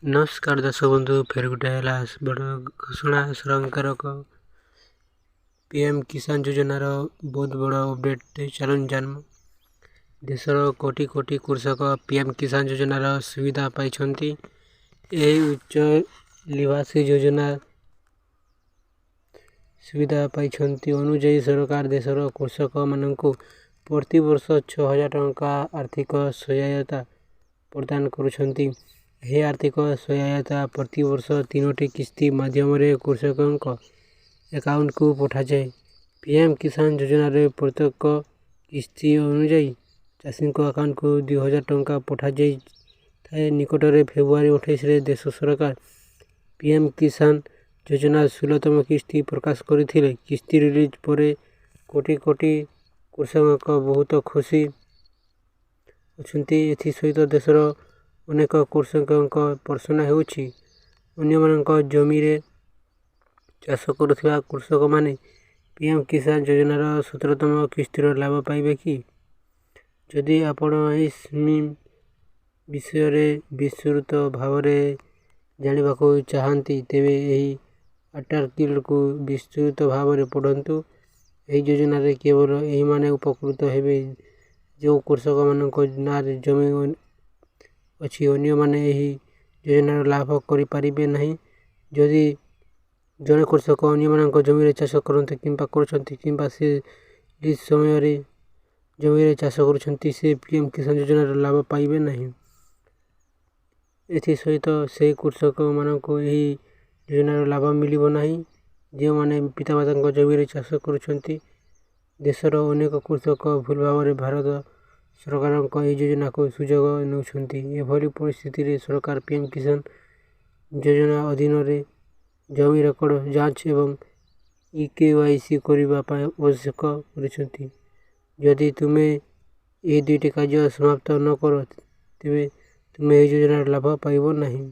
ନମସ୍କାର ଦର୍ଶକ ବନ୍ଧୁ, ଫେର ଗୋଟେ ହେଲା ବଡ଼ ଘୋଷଣା। ସରକାରଙ୍କ ପିଏମ୍ କିଷାନ ଯୋଜନାର ବହୁତ ବଡ଼ ଅପଡ଼େଟ୍, ଚାଲୁନ୍ ଜାନ୍ମା। ଦେଶର କୋଟି କୋଟି କୃଷକ ପିଏମ୍ କିଷାନ ଯୋଜନାର ସୁବିଧା ପାଇଛନ୍ତି। ଏହି ଉଚ୍ଚ ଲିବାସୀ ଯୋଜନା ସୁବିଧା ପାଇଛନ୍ତି ଅନୁଯାୟୀ, ସରକାର ଦେଶର କୃଷକମାନଙ୍କୁ ପ୍ରତିବର୍ଷ 6000 ଟଙ୍କା ଆର୍ଥିକ ସହାୟତା ପ୍ରଦାନ କରୁଛନ୍ତି। ଏହି ଆର୍ଥିକ ସହାୟତା ପ୍ରତିବର୍ଷ ତିନୋଟି କିସ୍ତି ମାଧ୍ୟମରେ କୃଷକଙ୍କ ଆକାଉଣ୍ଟକୁ ପଠାଯାଏ। ପିଏମ୍ କିଷାନ ଯୋଜନାରେ ପ୍ରତ୍ୟେକ କିସ୍ତି ଅନୁଯାୟୀ ଚାଷୀଙ୍କ ଆକାଉଣ୍ଟକୁ 2000 ଟଙ୍କା ପଠାଯାଇଥାଏ। ନିକଟରେ ଫେବୃଆରୀ 28ରେ ଦେଶ ସରକାର ପିଏମ୍ କିଷାନ ଯୋଜନା 16ତମ କିସ୍ତି ପ୍ରକାଶ କରିଥିଲେ। କିସ୍ତି ରିଲିଜ୍ ପରେ କୋଟି କୋଟି କୃଷକଙ୍କ ବହୁତ ଖୁସି ଅଛନ୍ତି। ଏଥିସହିତ ଦେଶର ଅନେକ କୃଷକଙ୍କ ପ୍ରଶ୍ନ ହେଉଛି, ଅନ୍ୟମାନଙ୍କ ଜମିରେ ଚାଷ କରୁଥିବା କୃଷକମାନେ ପିଏମ୍ କିଷାନ ଯୋଜନାର 17ତମ କିସ୍ତିର ଲାଭ ପାଇବେ କି? ଯଦି ଆପଣ ଏହି ସ୍କିମ୍ ବିଷୟରେ ବିସ୍ତୃତ ଭାବରେ ଜାଣିବାକୁ ଚାହାନ୍ତି, ତେବେ ଏହି ଆର୍ଟିକିଲକୁ ବିସ୍ତୃତ ଭାବରେ ପଢ଼ନ୍ତୁ। ଏହି ଯୋଜନାରେ କେବଳ ଏହିମାନେ ଉପକୃତ ହେବେ, ଯେଉଁ କୃଷକମାନଙ୍କ ନାଁରେ ଜମି ଅଛି। ଅନ୍ୟମାନେ ଏହି ଯୋଜନାର ଲାଭ କରିପାରିବେ ନାହିଁ। ଯଦି ଜଣେ କୃଷକ ଅନ୍ୟମାନଙ୍କ ଜମିରେ ଚାଷ କରନ୍ତି କିମ୍ବା କରୁଛନ୍ତି, କିମ୍ବା ସେ ଲିଜ୍ ସମୟରେ ଜମିରେ ଚାଷ କରୁଛନ୍ତି, ସେ ପିଏମ୍ କିଷାନ ଯୋଜନାର ଲାଭ ପାଇବେ ନାହିଁ। ଏଥିସହିତ ସେହି କୃଷକମାନଙ୍କୁ ଏହି ଯୋଜନାର ଲାଭ ମିଳିବ ନାହିଁ, ଯେଉଁମାନେ ପିତାମାତାଙ୍କ ଜମିରେ ଚାଷ କରୁଛନ୍ତି। ଦେଶର ଅନେକ କୃଷକ ଭୁଲ ଭାବରେ ଭାରତ ସରକାରଙ୍କ ଏହି ଯୋଜନାକୁ ସୁଯୋଗ ନେଉଛନ୍ତି। ଏଭଳି ପରିସ୍ଥିତିରେ ସରକାର ପିଏମ୍ କିଷାନ ଯୋଜନା ଅଧୀନରେ ଜମି ରେକର୍ଡ଼ ଯାଞ୍ଚ ଏବଂ ଇ-କେୱାଇସି କରିବା ପାଇଁ ଆବଶ୍ୟକ କରିଛନ୍ତି। ଯଦି ତୁମେ ଏହି ଦୁଇଟି କାର୍ଯ୍ୟ ସମାପ୍ତ ନ କର, ତେବେ ତୁମେ ଏହି ଯୋଜନାର ଲାଭ ପାଇବ ନାହିଁ।